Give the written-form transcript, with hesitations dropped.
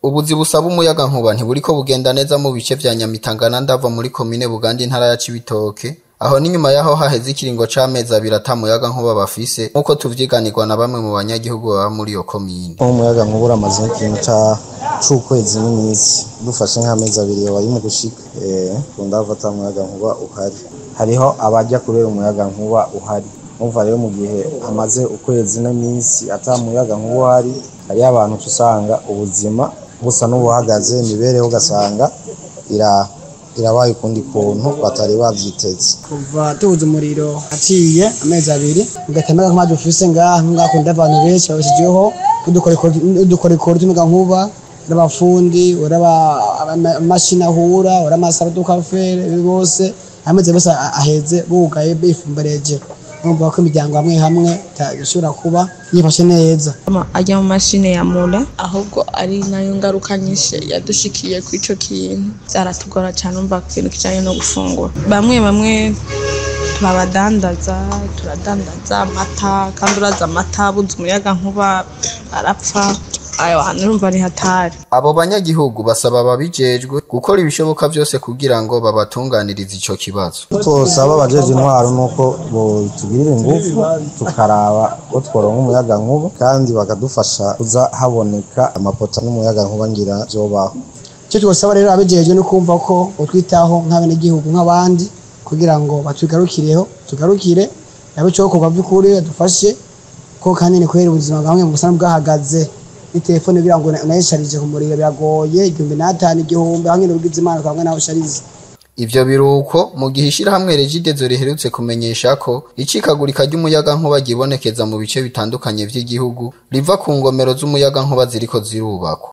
Ubuzi busaba umuyagankuba ntiburiko bugenda neza mu bice vya Nyamitanga na Ndava muri komine Buganda, intara ya Cibitoke. Aho n'inyuma yaho haheze ikiringo c'amezi 2 ata muyagankuba bafise, nk'uko tuvyiganirwa na bamwe mu banyagihugu baba muri iyo komine. Umuyagankuba uramaze nk'ikintu c'ukwezi n'iminsi, dufashe nk'amezi 2 yoba ari mu gushika. Ku Ndava ata muyagankuba uhari, hariho abaja kurera umuyagankuba uhari. Umva rero, mu gihe hamaze ukwezi n'iminsi ata muyagankuba uhari, hariho abantu usanga ubuzima busa n'ubuhagaze, imibereho ugasanga irabaye ukundi kuntu batari bavyiteze. Kuva tubuze umuriro aciye amezi 2, ugatema nk'amazi ufise ngaha ngakunda abantu benshi babishijeho udukorikori tw'umuyagankuba, urabafundi, uraba amashini ahura, uramasaro dukafere, bose amezi bose aheze bugaye bifumbereje. Urumva ko imiryango hamwe hamwe ishobora kuba yifashe neza. Ajya mu mashini ya mura, ahubwo ari nayo ngaruka nyinshi yadushikiye kuri ico kintu. Vyaratugora cane, umva ikintu kijanye no gufungura. Bamwe bamwe turabadandaza, turadandaza amata, kandi uraza amata abuze umuyagankuba arapfa. Ayo hantu urumva ari hatari. Abo banyagihugu basaba ababijejwe gukora ibishoboka vyose kugira ngo babatunganirize ico kibazo. Twosaba abajeje intwaro nuko botugirira ingufu, tukaraba ko tworonka umuyagankuba, kandi bakadufasha kuza haboneka amapota n'umuyagankuba, ngira vyobaho. Icyo twosaba rero ababijejwe ni kumva ko botwitaho nk'abenegihugu nk'abandi, kugira ngo batugarukireho, tugarukire nabo icokorwa vy'ukuri badufashe, ko kandi ni kubera ubuzima bamwe busa n'ubwahagaze. Ni telefone kugira ngo unayisharije ku muriro biragoye, 1500, 1000, hamwe n'ubugize Imana kamwe nawe usharize. Ivyo biruko mu gihe ishirahamwe Regideso riherutse kumenyesha ko icikagurika ry'umuyagankuba ryibonekeza mu bice bitandukanye vy'igihugu riva ku ngomero z'umuyagankuba ziriko zirubakwa.